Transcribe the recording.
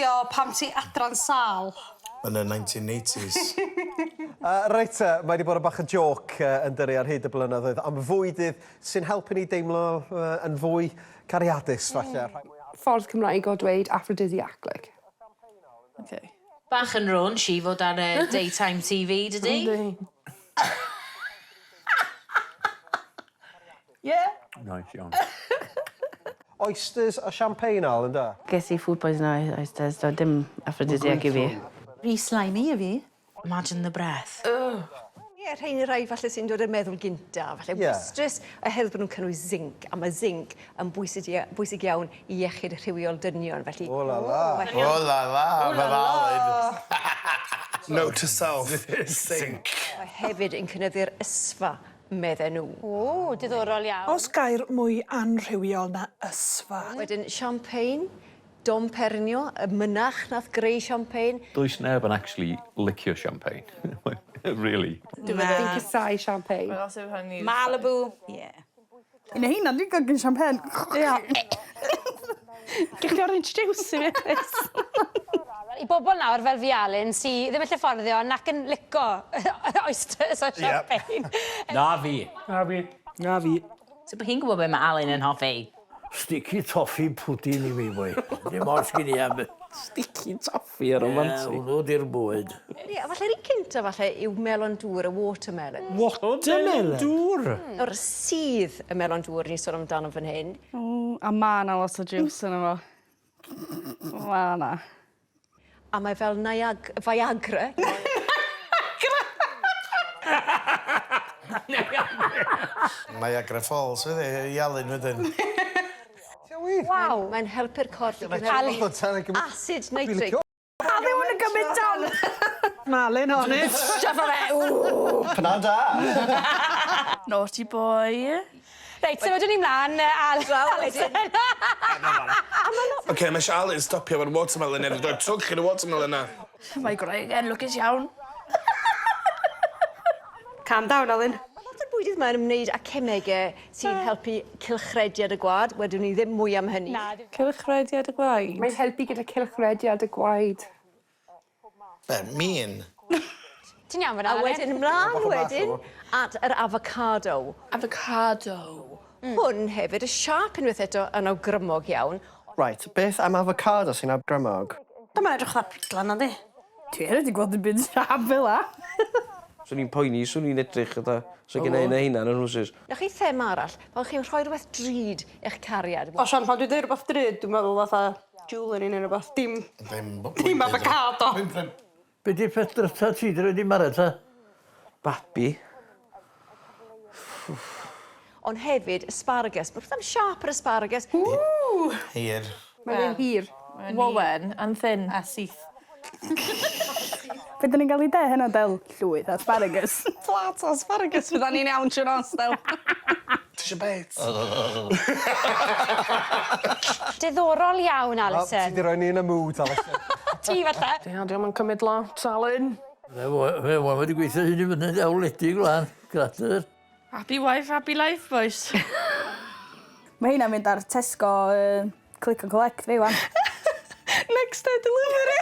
gwylio pam ti adra'n sâl? Yn y 1980s. Reit te, mae 'di bod yn bach o jôc yn dydi ar hyd y blynyddoedd am fwydydd sy'n helpu ni deimlo yn fwy cariadus falle. Ffordd Cymraeg o dweud aphrodisiac like. Ok. Bach yn raunchy i fod ar y daytime TV dydi? Yndi. Ie. Nice iawn. Oysters a champagne Al, ynde? Ges i food poisoning o oysters do dim aphrodisiac i fi. Rhy slimy i fi. Imagine the breath. Ie, rhein yw'r rhai falle sy'n dod i'r meddwl gynta. Falle Ie. oysters oherwydd bod nhw'n cynnwys zinc, a mae zinc yn bwysig ia- bwysig iawn i iechyd rhywiol dynion, felly... O la la! O la la, mae Alun. Note to self, zinc. Mae hefyd yn cynyddu'r ysfa, medden nhw. O, diddorol iawn. Oes gair mwy anrhywiol na ysfa? Wedyn champagne, Dom Perignon, y mynach nath greu champagne. Does neb yn actually licio champagne. Really. Dwi'n casáu champagne. Malibu. Ie. Un o heina dwi'n gweld gin champagne. Ia. Gei di orange juice i fi plîs? I bobl nawr fel fi Alun sy ddim yn gallu fforddio nac yn lico oysters a champagne. Na fi. Na fi. Na fi. Sut bo' hi'n gwybod be' ma' Alun yn hoffi? Sticky toffee pudding i fi boi. Dim ots gin i am... Sticky toffee a romantic. Ie, hwnnw 'di'r bwyd. Ie, a falle'r un cynta falle yw melon dŵr, y watermelon. Watermelon? Dŵr? O'r sudd y melon dŵr ni'n sôn amdano fan hyn. O, a ma' 'na lot o juice yno fo. Ma' 'na. A mae fel Niag- Viagra. Niagara Falls fydd hi i Alun wedyn. Waw. Mae'n helpu'r corff i gynhyrchu asid nitrig. A ddim yn gymryd down! Ma' Alun on it. Shove fe! Ww! Pnawn da! Naughty boy. Reit, symudwn ni mlan Al- Alison. Oce, mae eisiau Alun stopio efo'r watermelon neu rhoi twch i'r watermelon na. Mae gwraig e'n lwcus iawn. Calm down Alun. Mae lot o'r bwydydd 'ma yn ymwneud â cemege sy'n helpu cylchrediad y gwaed, wedwn ni ddim mwy am hynny. Na. Cylchrediad y gwaed? Mae'n helpu gyda cylchrediad y gwaed. Be, mean? Ti'n iawn fan'na A Alun? wedyn mlan wedyn at yr avocado. Avocado. Hwn hefyd, y siâp unwaith eto yn awgrymog iawn. Reit, beth am avocado sy'n awgrymog? Dio'm yn edrych fatha pidlan nadi? Dwi erioed 'di gweld dim byd siâp fela. Swn i'n poeni, swn i'n edrych fatha, sa gynna un o heina yn 'yn nhrowsus. Nawch chi thema arall, fel chi'n rhoi rhywbeth drud i'ch cariad. O Sian, pan dwi'n deud rhywbeth drud, dwi'n meddwl fatha jewellery neu rhywbeth, dim... Ddim Dim avocado! Be 'di'r peth dryta ti 'di roid i Mared ta? Babi. Ond hefyd asparagus. Mae rhywbeth am siâp yr asparagus. Ww! Hir. Mae'n un hir. Wowen and thin. A syth. Be' 'dan ni'n ga'l i de heno Del? Llwyth o asparagus. Plat o asparagus fyddan ni'n iawn trw'r nos Del. Ti isio bit? Diddorol iawn Alison. Wel, ti 'di roi ni yn y mood Alison. Ti falle. Ia, dio'm yn cymyd lot Alun. Fe fe wedi gweithio hyn i fyny ddiawledig wlân, gradur. Happy wife, happy life bois. Mae heina'n mynd ar Tesco yy click and collect fi wan. Next day delivery.